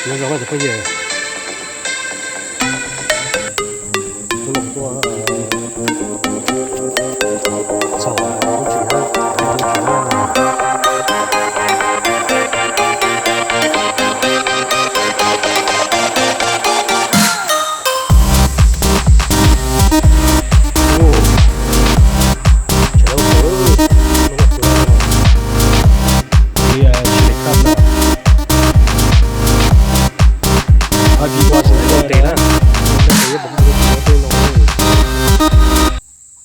Nyob zoo na cov phooj ywg, hnub no tuaj txhom lub tsev na, lub tsev na.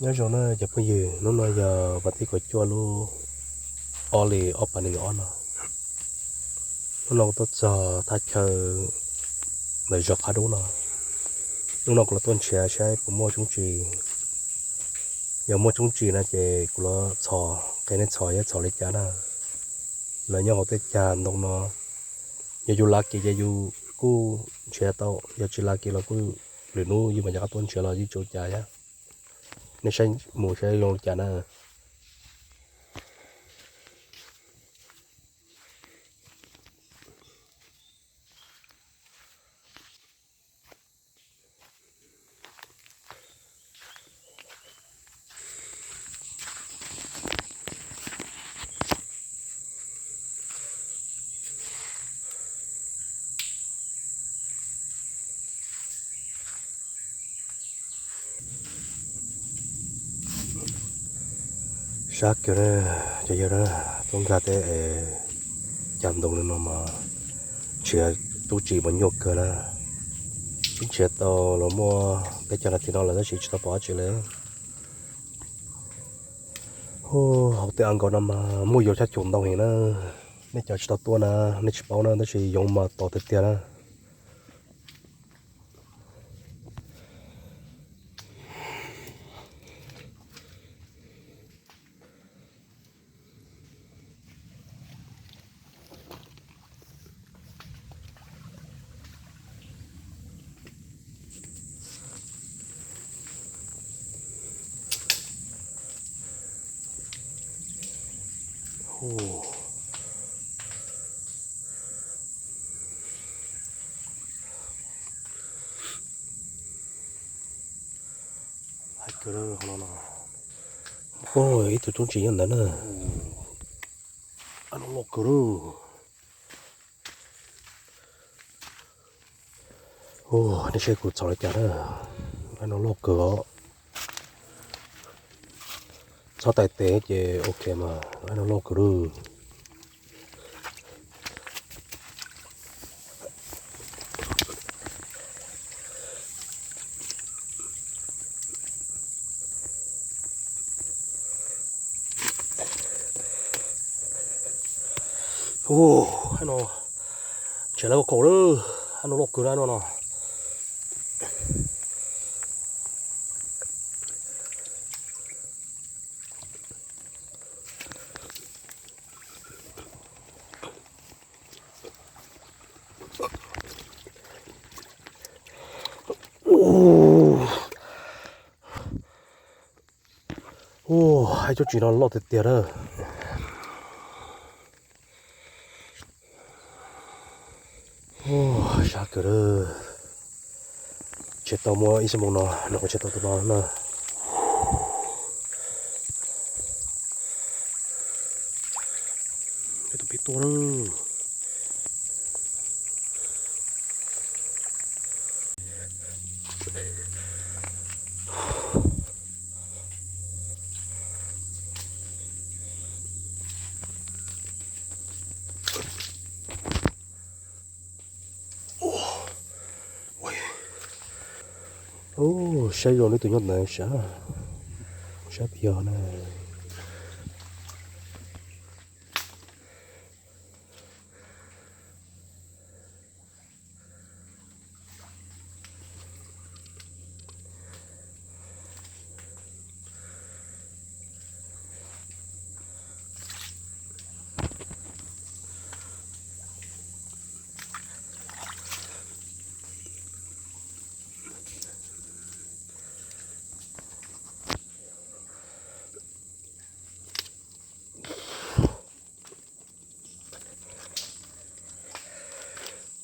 Nyob zoo na cov phooj ywg, hnub no yog vas thib kaum cuaj lub ob hlis ob phav nees nkaum ob no. Hnub no kuv tuaj txog thaj chaw ntawm zos qab dub no. Hnub no kuv los tuaj nrhiav saib puas muaj tsob tsis. Yog muaj tsob tsis no ces kuv los txhom, qhia nej txhom, yog txhom li cas na. Lawv nyob hauv tej cag ntoo no, yog yus lav kiag ces yus kuj nrhiav tau, yog tsis lav kiag los kuj lwm hnub yus mam rov qab tuaj nrhiav los yeej tsis ua cas thiab. Nej saib mus saib zoo li cas na. Sab kiag na, cov yawg na, tuaj nkag tej cag ntoo li no mas nrhiav tub tsis mas nyuaj kawg na. Twb nrhiav tau los muaj peb caug nas this no lawm tab sis tsis tau pom dab tsi li. Hauv tej av nkaus no mas muaj yau thaj caum ntau heev na. Nej cov tsis tau tuaj na, nej tsis paub na, tab sis yoov mas tom tiag tiag na. Ib tug tub ntsis nyob ntawd na. Loj kawg lawm. Nej saib kuv txhom li cas na. Laj no loj kawg os. Txhob tais tes ces ok mas, laj no loj kawg lawm. Ub, no ntshe lawv ua kaum lawm, no loj kawg na no no. Ub, ib tsob tsis no loj tiag tiag na. Sab kawg lawm. Tseg tau muaj ib xuab moos no, no kuv tseg tau tus no na. Tus pib tuaj na. Ub, saib zoo li tus nyob ntawd sav, saib pes yog na.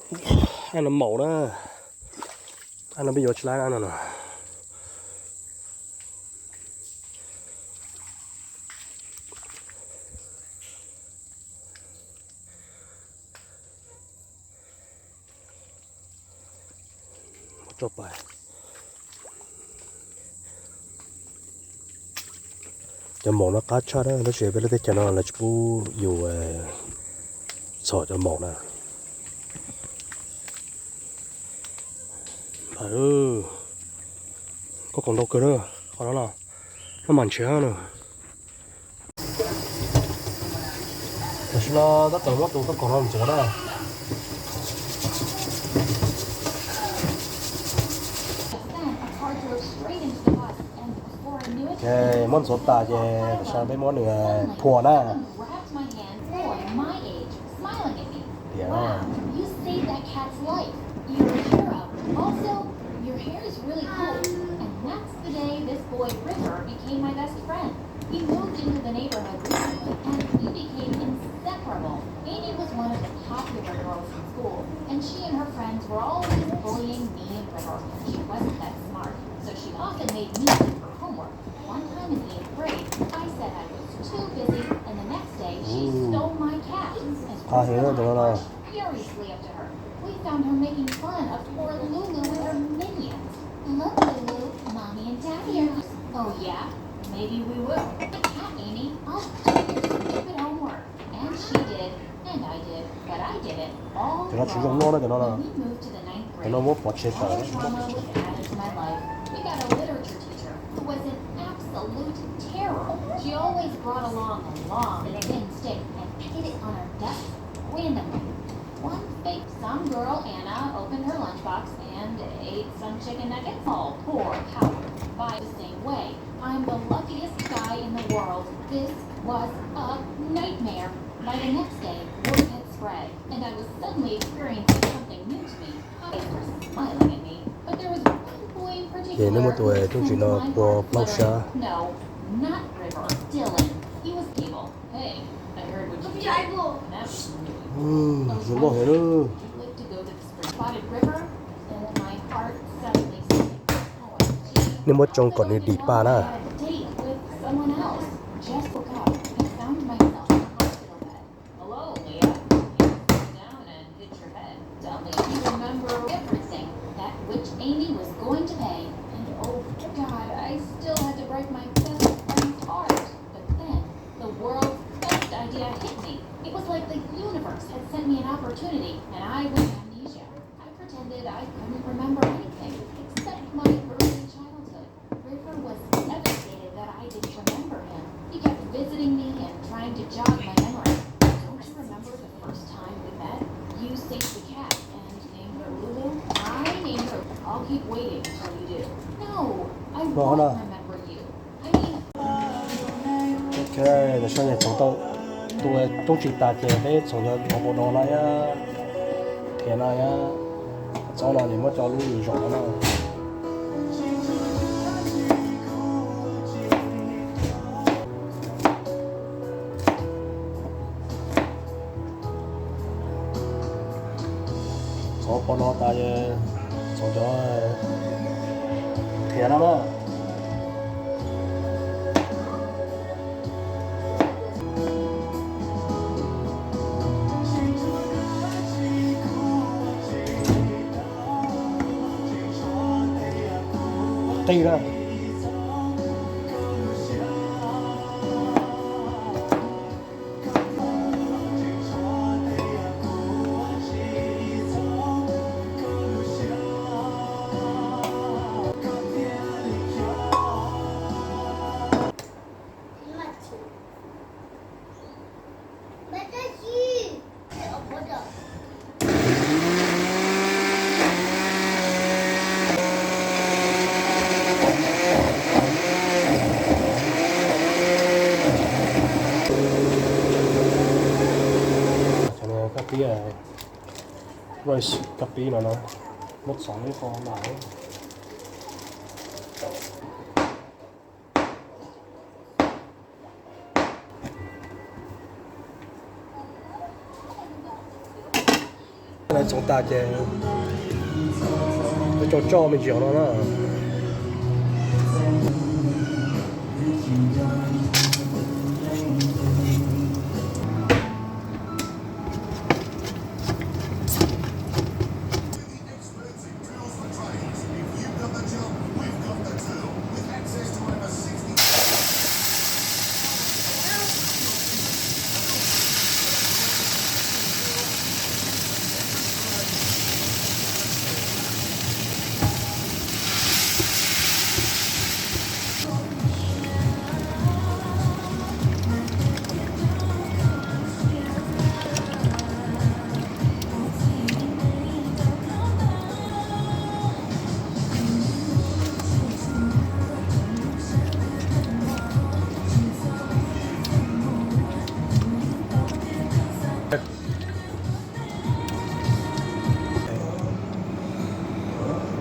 Ab no maum na, ab no peb yuav tsis laib ab no no. Tso pais. Cov maum no qab tshaj na, tab sis peb lub teb chaws no lawv tsis pub yus txhom cov maum na. Koj kaus ntau kawg na, qhov no no, maj mam nrhiav na. Tam sim no tab tom muab tus koj kaus no ntxuav na. Muab ntxuav tas ces tam sim no peb muab nws phua na. Tias, He moved into the neighborhood recently, and we became inseparable. Amy was one of the popular girls in school, and she and her friends were always bullying me and River. She wasn't that smart, so she often made me do her homework. One time in the eighth grade, I said I was too busy, and the next day she stole my cat. As River marched furiously up to her, we found her making fun of poor Lulu with her minions. Look, Lulu, Mommy and Daddy are... Oh yeah? Maybe we will. Cat Amy, I'll do your stupid homework. And she did, and I did, but I did it all wrong. When we moved to the ninth grade, more drama was added to my life. We got a literature teacher who was an absolute terror. She always brought along a long thin stick and hid it on our desk randomly. One fake, some girl, Anna, opened her lunchbox and ate some chicken nuggets. Oh, poor coward. By the same way, I'm the luckiest guy in the world. This was a nightmare. By the next day, word had spread, and I was suddenly experiencing something new to me. Eyes were smiling at me, but there was one boy in particular who smacked my hand. Ces nej muab tus rooj tsis no pua plaub sab. No, not River. Dylan. He was evil. Hey, I heard what you did. That was rude. Zoo nkauj heev lawm. Would you like to go to the spring? Spotted River, and my heart suddenly sank. O M G. Nej muab tsoo kom nws dim pa na. I had a date with someone else. Just woke up and found myself in a hospital bed. Hello, Leah. You sit down and hit your head. Tell me if you remember everything that which Amy was going to pay. And oh God, I still had to break my best friend's heart. But then, the world's best idea hit me. It was like the universe had sent me an opportunity, and I went amnesia. I pretended I couldn't remember anything except my early childhood. River was devastated that I didn't remember him. He kept visiting me and trying to jog my memory. Don't you remember the first time we met? You saved the cat and named her Lulu. I named her. I'll keep waiting until you do. No, I won't remember you. I mean... Ok, tam sim no txhoov tau tus rooj tsis tas ces peb txhoov cov qhov no no, qhov no, txhoov no ces muab cov lub zaum no na. Txhoov qhov no tas, txhoov cov qhiav no na. Qij na. Kab pib, rice kab pib no na, muab txhoov ib qho mam. Txhoov tas ces tso tso me ntsis no na.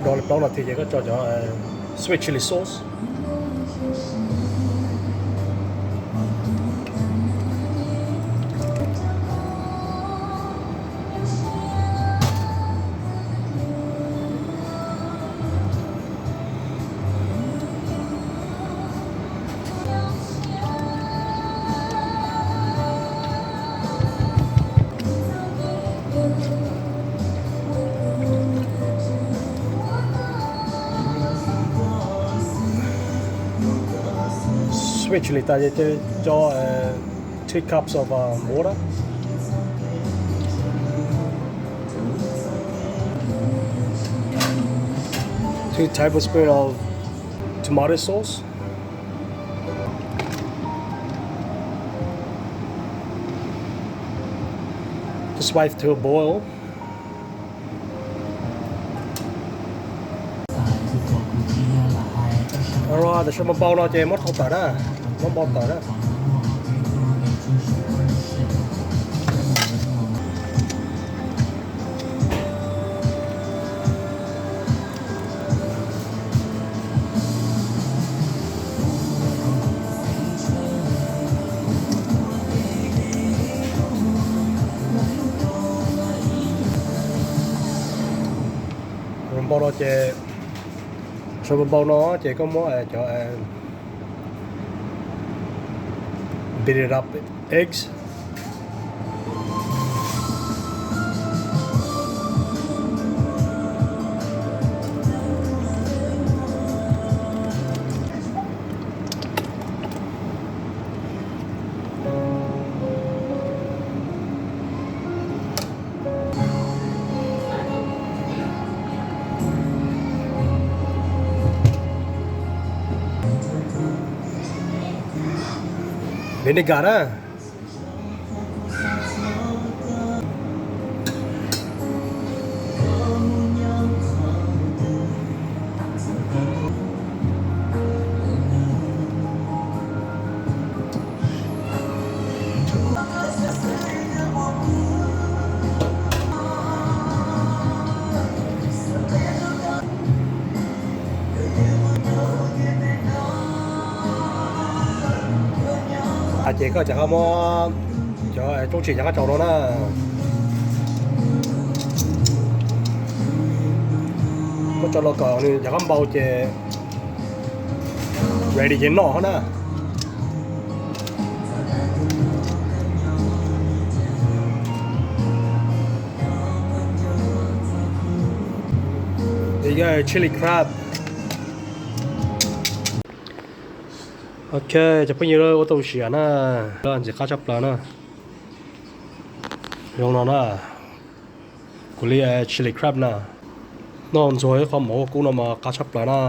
Do li plaub no thiab ces koj tso cov sweet chili sauce. Switch li tas ces cov two cups of water, two tablespoon of tomato sauce. Just wait to boil. Tam sim npau no ces muab thau tawm na, muab npau tawm na. Npau no ces, npau no ces koj muab cov beaten up eggs. Vinegar na. Ces koj rov qab muab cov roob tshis rov qab rau no na. Muab rau los kom nws rov qab npau ces ready ces noj na. Chili crab. Ok, cov phooj ywg, ua tau siav na, ntxim qab tshaj plaws na. Zoo no na, kuv li chili crab na, noj ntxuag ib qho mov ua kub no mas qab tshaj plaws na.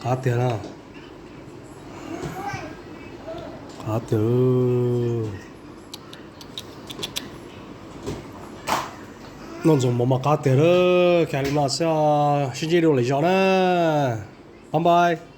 Qab tiag na. Qab tiag. Noj ntxuag mov mas qab tiag lawm. Khwv li no xwb, sib ntsib dua lwm zaus na. Bye bye.